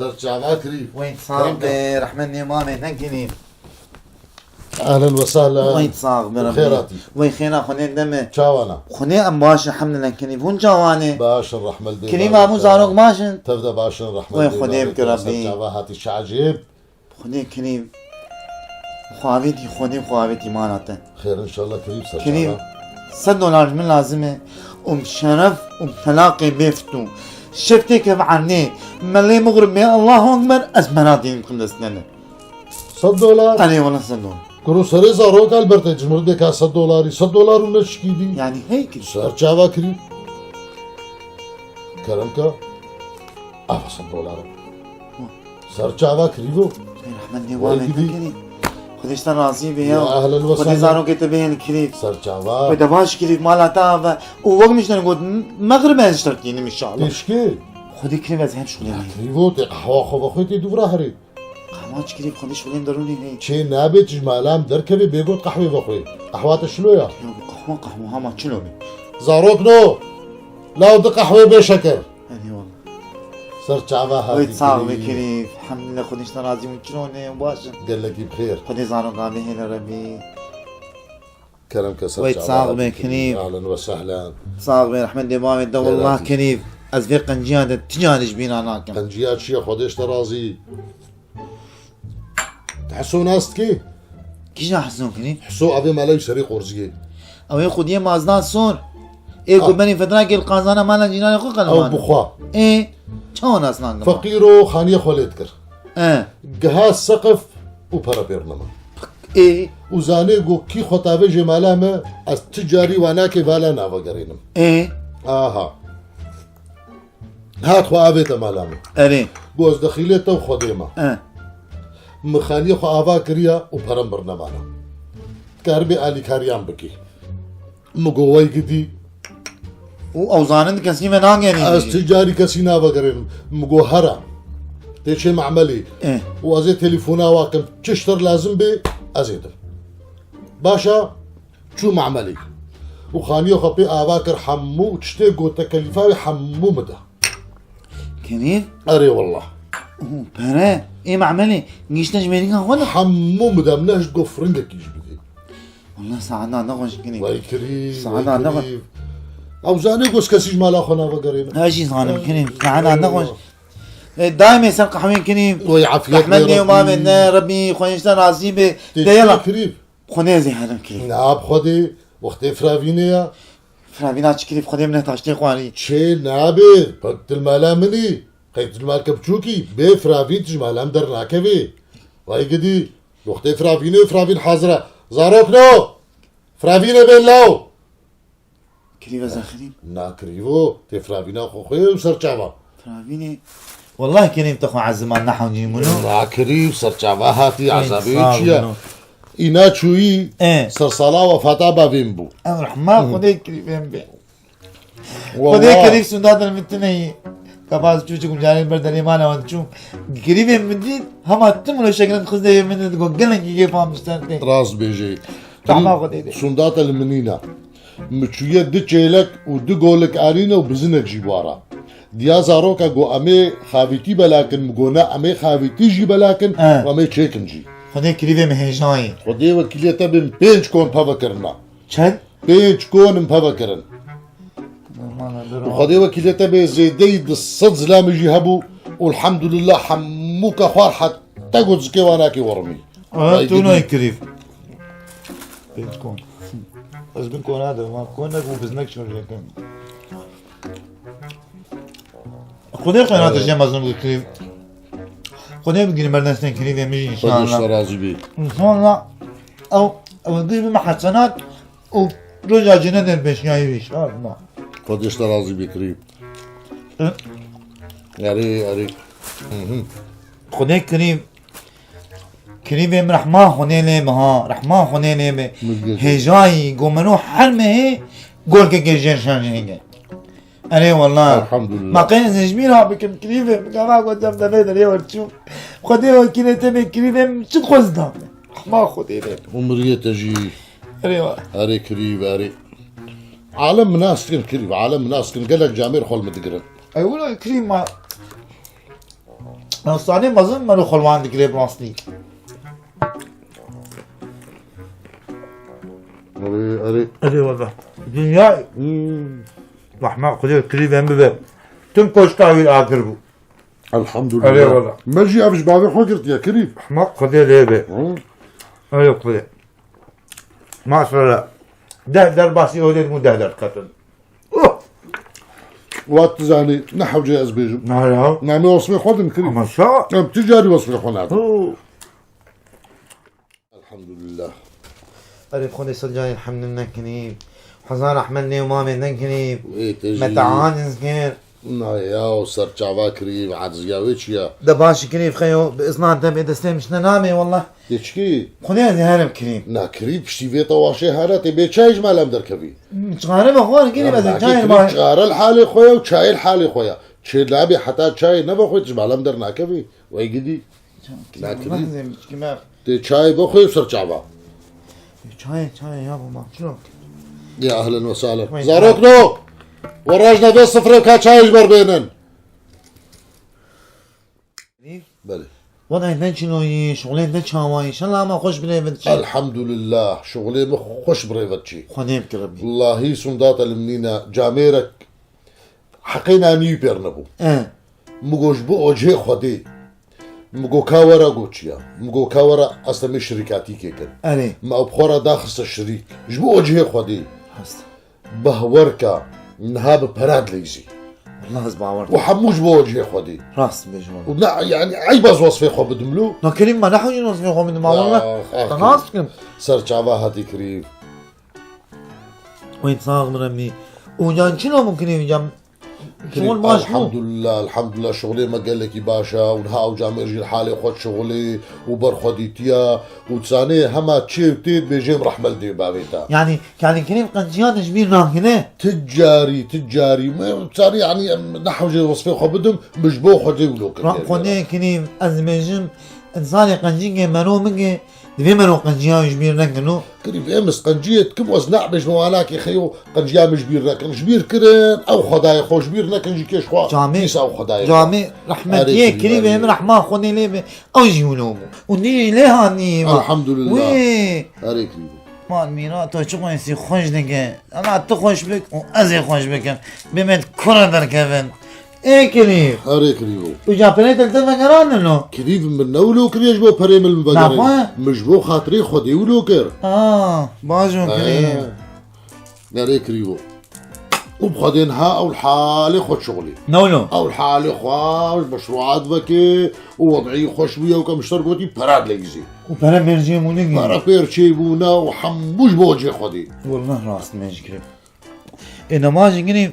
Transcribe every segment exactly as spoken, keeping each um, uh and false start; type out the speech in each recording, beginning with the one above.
Ser çava kirî. Wey sax be, rehmet nê mamê nekinî. Ehlen ve sehlen. Wey sax be, Rebî. Xêr hatî. Wey xêra xwe nê deme. Çawana. Xwe nê em baş in, hemdillah, kinî. Hûn çawanê? Baş in, rehmet dê. Kinî, ma hûn zarok baş in? Tev de baş in, rehmet dê. Wey xwe nê bike, Rebî. Ser çava hatî, çi ecêb. Xwedê kirî, xwe avêtî, Xwedê xwe avêtî mala te. Xêr, înşallah kirî, ser çava. Kirî, sed dolar ji min lazim e. Û bi şeref û bi telaqê bêfitû. Şeftê kev ernê. Melê mixrib me, Allahu Ekber, ez mera dînim kim destnene. Sed dolar? Erê, wela sed dolar. Kuro serê zarok elberte, ji mirdê ka sed dolarî, sed dolar û ne çikî dî. Yani hey kirî. Ser çava kirî. Kerem ka. Ava sed dolar. Ser çava kirîvo. Ey rehmet nê wavê te kirî. Xwedê ji te razî be ya. Ya ehlen ve sehlen. Xwedê zarokê te bihêle kirî. Ser çava. Xwedê baş kirî mala te ave. Û wek min ji te got, mexrib ez ji te tînim înşallah. Tişkî. Xwedê kirî ez her şûlê. Ya kirîvo, tê qehwa xwe vexwe tê dûvra herê. Qehwa çi kirî, Xwedê şûlên derûnê heye. Çê nabe tu ji mala min derkevê bê got qehwê vexwe. Qehwa te şilo ya. Ya bu qehwa, qehwa hema çilo be. Zarok no. Law di qehwê bê şeker. Eyvallah. Ser çava hatî. Wey sax be kirî. Elhamdulillah, Xwedê ji te razî, hûn çirone û baş in. Gelekî bi xêr. Xwedê zaroka bihêle Rebî. Kerem ke ser çava hatî kirî. Wey sax be kirî. Ehlen ve sehlen. Sax be, rehmet dê bavê te, wallah kirî. Ez vê qenciya de tinya ji bîra nakim. Qenciya çi ye, Xwedê ji te razî. Tu Heso nas dikî? Kîjan Heso kirî? Heso avê mala wî serê qorziyê. Ew ê xwediyê mazdan sor. Ê ku berî fedrakê li qazana mala cîranê xwe qeleman. Ew bixwa. Ê, çawa nas nakim? Feqîr û xaniyê xwe lê dikir. E. Giha seqif û pere pêr nema. Ê. Û zanê ku kî xwe tavê jê mala me, ez ti carî wanakê vala navegerînim. Ê. Aha. Hat xwe avête mala min. Erê. Got ez dexîlê te û Xwedê me. E. Min xaniyê xwe ava kiriya û perem birne mala. Karibê alîkariyan bikî. Min got wey gidî. Û ew zanin kesî me nagêrî. Ez ti carî kesî navegerînim. Min got here. Tê çê memelî. E. Û ez ê telefona wa kim. Çi ji te lazim bê, ez ê dim. Baş e. Çû memelî. Û xaniyê xwe pê ava kir, hemû tiştê ku te kelîfa wê hemû min da. Kenî? Erê wallah. Û pere, ê memelî, gişte ji mêrîka xwe de? Hemû min da, min ne ji go firingekî ji bidê. Wallah saeta ne xweş kenî. Vay kirî, saeta ne xweş. Ew zanê ku ez kesî ji mala xwe navegerînim. Her jî zanim kenî, saeta ne xweş. E, daîmê ser qehwên kenî. Vay afiyet. Rehmet nê û mavê ne, Rebî xwe ji te razî be. Tê de yala. Kirî. Xwedê ez ê herim kirî. Na bi Xwedê, wextê firavînê ya. Firavîna çi kirî, Xwedê min e taştê xwarî. Çê nabe, tu li mala min î. Qey tu li malke biçûkî, bê firavîn tu ji mala min dernakevê. Vay gidî, wextê firavînê, firavîn hazir e. Zarok no! Firavînê bên law! Kirî ve zexirî. Na kirîvo, tê firavîna xwe xwe û ser çava. Firavînê. Wallah kirîv te xwe eziman nehewcî mino. Na kirîv ser çava hatî, ezabê çi ye? Îna çûyî, e, ser sala wefata bavê min bû. Ew rehma Xwedê kirîvê min bê. Xwedê kirîv sûnda te li min tune yî. Kafaz çû çi gucarên ber derê mala wan çû. Kirîvê min dît, hema tim wilo şekilin xizde yê min digo gelekî yê fam dişterte. Rast bêjê. Rehma Xwedê dê. Sûnda te li min nîna. Min çûye du çêlek û du golik arîne û bizinek jî wara. Diya zaroka got, "Em ê xavîtî belakin." Min got, "Ne, em ê xavîtî jî belakin, e, û em ê çêkin jî." Xwedê kirîvê min hêjayî. Xwedê wekîlê te bin pênc kon peve kirina. Çend? Pênc kon in peve kirin. Û Xwedê wekîlê te bê zêdeyî du sed zilamê jî hebû û elhamdulillah hemû ke xwar heta got zikê wan nakê werimî. Aha, tu nayê kirîv. Pênc kon. Ez bin kona de, ma konek û biznek şorekin. Xwedê xêra te jê mezin bû kirîv. Xwedê bigirî berdestên kirîvê min jî înşallah. Xwedê razî bî. Înşallah ew, ew dî bime hesenat û roja cenetê pêşiyayî bî înşallah. Xwedê ji te razî bî kirîv. Hı? Erê, erê. Hı hı. Xwedê kirîv. Kirîvê min rehma Xwedê lê be ha, rehma Xwedê lê be. Hêjayî, gomeno her mehê gorkeke jêr şan hêge. Erê wallah. Elhamdulillah. Ma qey ez ji bîra bikim kirîvê min, gava gotem devê derê wer çû. Xwedê wekîlê te bê kirîvê min çi dixwest da min. Rehma Xwedê lê be. Umriyê te jî. Erê wa. Erê kirîv, erê. Alem min nas dikin kirîv, alem min nas dikin. Gelek camêr xwe li min digirin. Ey wilo kirîv ma. Hastane mezin mero xelwan dikire bi rastî. Erê, erê. Erê wele. Dinya. Hmm. Rahmet Xwedê kirîvên bibe. Tim koşka wî akir bû. Elhamdulillah. Erê wele. Me jî ev ji bavê xwe girtiye kirîv. Rahmet Xwedê lê be. Hı. Erê Xwedê. Maşallah. Deh derbasî odê bû deh derketin. Oh! Wat dizanî, ne hewce ez bêjim. Na ya. Namê osmê xwe din kirî. Ama şa. Em tu carî osmê xwe nadin. Oh. Elhamdulillah. Erê Xwedê sed carî elhamdulillah kirî. Hezar rehmet nêw mamê din kirî. Wê te jî. Me tehan din kir. Na ya, o ser çava kirî, ve aciziya wê çi ya? De baş kirî, xeyo, bi iznan te bê destê min şine namê, wallah. Te çi kirî? Xwedê ez ê herim kirî. Na kirî, piştî vê tewaşê here, tê bê çay ji malem derkevî. Çare be xwar kirî, ez ê çayê kirî, baş. Çare li halê xwe ya û çayê li halê xwe ya. Çê nabê heta çayê neve xwe tu ji malem dernakevî. Wey gidî. Nakirî. Tê çayê bixwe û ser çava. Çayê, çayê ya bo bak, çilo. Ya ehlen ve sahlen. Wey, zarok no. We rajne vê sifrê ka çayê ji ber bênin. Belê. Wedayê ne çilo yî, şuxulê ne çawa yî, şela ama xweş birêvin çi. Elhamdulillah, şuxulê min xweş birêvin çi. Xwedê bikiribî. Wallahî sundata li min nîne, camêrek heqê nanî wî pêr nebû. E. Min got ji bo ocihê Xwedê. Min got ka were, got çi ya? Min got ka were, ez te mê şirîkatîkê kin. Erê. Me ew bi xwe re daxiste şirîk. Ji bo ocihê Xwedê. Rast. Bahwer ke niha bi pere dileyzî. Wallah ez bawer dikim. Û hemû ji bo ocihê Xwedê. Rast bêjim. Û ne, yani eyb ez wesfê xwe bidim lo. Na Kerîm, me nehewcîn wesfê xwe bidim, ha, wallah. Ax, ax, te nas dikim. Ser çava hatî kirî. Wê sax min emî. Û can çilo min kirî, can Şuxul baş bû. Elhamdulillah, elhamdulillah, şuxulê me gelekî baş e û niha ew camêr jî li halê xwe şuxulê û berxwedîtiya û dizanê hema çê û tê dibêjê em rehme li dê bavê te. Yani, yani kirîv qenciyan ji bîr nakine? Ti carî, ti carî. Me dizanê, yani, em ne hewce wesfê xwe bidim, min ji bo Xwedê wilo kir. Ra-, Xwedê kirîv, ez dibêjim, insanê qencîngê mero min gê, Divê mero qenciya ji bîr nekin û. Kirîv, em iz qenciyê dikim, ez nabêjim wana kê xeyo qenciya min ji bîr nekin. Ji bîr kirin, ew xwedayê xwe ji bîr nekin, ji kêş xwe. Camê, dîsa ew xwedayê xwe. Camê rehmetiyê kirîv, em rehma Xwedê lê be. Ew jî wilo bû. Û nî jî lê hanî ma. Elhamdulillah. Wê. Erê kirîv. Man mîna to çi xwesî xweş dike. Ana tu xweş bik û ez ê xweş bikim. Bê me kura derkevin. Ê kirîv. Erê kirîvo. Uca perê te li te vegerandin o? Kirîv min ne wilo kiriye ji bo perê min vegerê. Naxwe? Min ji bo xatirê Xwedê wilo kir. Aa, baş o kirîv. He. Erê kirîvo. Û bi Xwedê niha ew li halê xwe şixulî. Ne wilo? Ew li halê xwe meşruat veke û wed'î xweş bûye û ke min ji te re gotî pera dileyzê. Û pere mêrcê bûne. Pere pêr çê bûne û hemû ji bo cê Xwedê. Wallah rast me ji kirîv. Ê nema jî girî.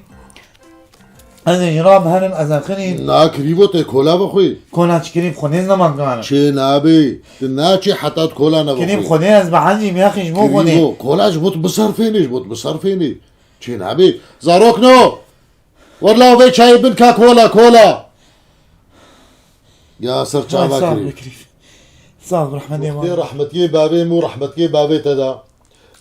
Ez ê ji ra biherim, ez ê xirî. Na kirîvo tê kola bixwî. Kola çi kirîv, xwe nêz nema karim. Çê nabê. Tu naçê heta tu kola nebixwî. Kirîv xwe nê ez behencîm yaxî ji bo xwe nê. Kirîvo, kola ji bo tu biserfênê, ji bo tu biserfênê. Çê nabê. Zarok no. Werla vê çayê bin ka kola, kola. Ya ser çava kirîv. Sağ ol, rehmetê wan. Rehmetiyê bavê min û rehmetiyê bavê te da.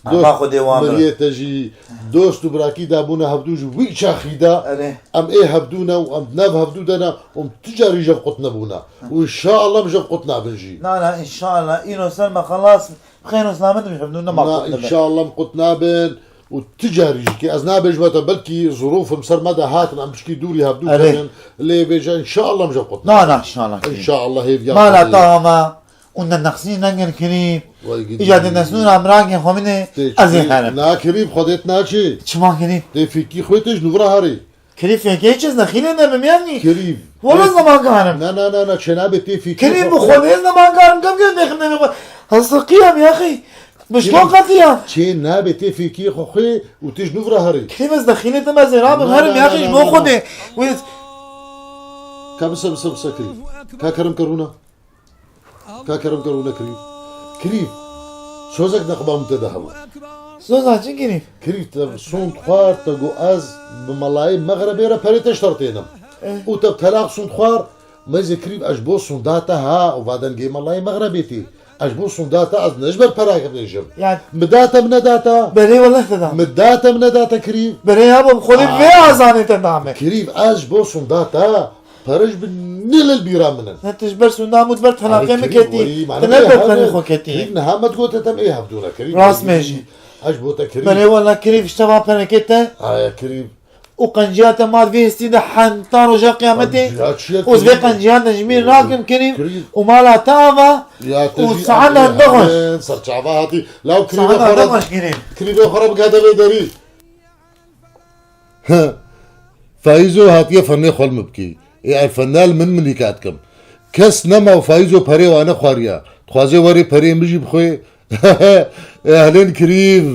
Ama Xwedê wan miriyê te jî, dost û birakî dabûne hevdû ji wî çaxî de. Erê. Em ê hevdû ne û em di nav hevdû de ne û em tu carî jev qut nebûne. Û înşaallah em jev qut nabin jî. Na, na, înşaallah. Îro ser me xelas, xêr û selamet em ji hevdû nema qut nabin. Înşaallah em qut nabin û tu carî jî kê ez nabêjime te, belkî zirûf em ser me de hatin, em pişkî dûrî hevdû kevin. Lê vêca înşaallah em jev qut nabin. Na, na, înşaallah. Înşaallah hêviya. Mala te ava. Û ne nexsî ne girkirî. Îca de nesnûra mirakê xwe bide, ez ê herim. Na kirîv, Xwedê tu naçî. Çima kirîv? Tê fîkî xwe tê ji nû re herî. Kirîv fêkê çi, ez nexîlê me bim yanî. Kirîv. Wala ez nemankarim. Na, na, na, na, çênabê tê fîkî. Kirîv bi Xwedê ez nemankarim, kem kem dêxim demê xwe. Ez seqiyam yaxî. Bi şlo qetiya. Çênabê tê fîkî xwe xwe û tê ji nû re herî. Kirîv ez nexîlê te me zêra bim herim yaxî ji bo Xwedê. Wê. Ka bise, bise, bise kirîv. Ka kerem kerûna. Ka kerem ke rûne kirîv. Kirîv. Sozek neqba min te de hebû. Soza çi kirîv? Kirîv te sond xwar, te got ez bi melayê mexrebê re perê te ji te re tênim. Eh. Û te bi telaq sond xwar, me zê kirîv ez ji bo sonda te ha, û va dengê melayê mexrebê tê. Ez ji bo sonda te ez ne ji ber pera ke bêjim. Ya. Mi da te, mi neda te. Berê wele te da. Mi da te, mi neda te kirîv. Berê ya bo xwedê vê azanê te da me. Kirîv ez ji bo sonda te. Pere ji bin nê li bîra min in. Ne tu ji ber sûnda min û ber tenaqê min ketî. Tu ne ber penê xwe ketî. Kerîm niha me digote te em ê hevdû ne, Kerîm. Rast me jî. Ez ji bo te Kerîm. Belê wela Kerîm, ji te va penekê te. Aye Kerîm. Û qenciya te ma vê hestî de henta roja qiyametê. Qenciya çi ye Kerîm? Û ez vê qenciya de ji min nakim Kerîm. Kerîm. Û mala te ava. Ya te û jî saetan amin, nexweş. Amin. Serçava hatî. Law Kerîm. Saetan xwe re, nexweş Kerîm. Kerîm xwe re bigede vê derî. He. Faizo hatiye fernê xwe li min bikî. Ê ev fernel min min nîka dikim. Kes nema û Faizo perê wane xwariya. Dixwaze werê perê min jî bixwe. Ê ehlên Kerîm.